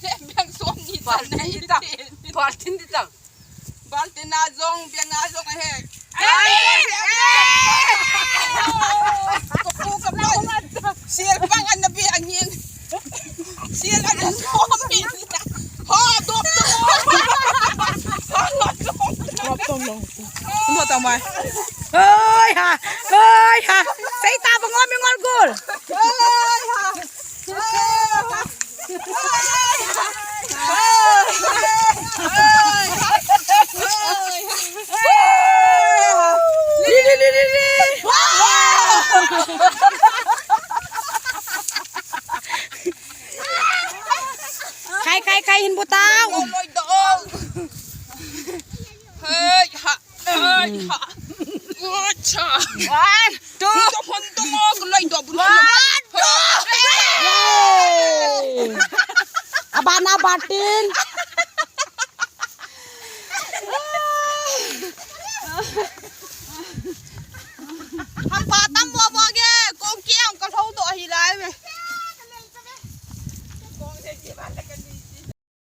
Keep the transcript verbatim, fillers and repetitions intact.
Beng som ni chan na hi ta. Baltin di tang. Baltin a jong, beng a jong ahi. Kapu, kapu. Sel pang an na bi angin. Sel an na bi. Ha, dop, dop. Dop, dop, dop. Mo ta mai. Oi ha, oi ha. Sei ta bang om ngol gol. Oi ha. Khai, khai, khai, hin butau. Hey, ha. Hey, ha. Acha. One, two. Hon to mo, kulai do bun. One, two. Hey. Abana batin.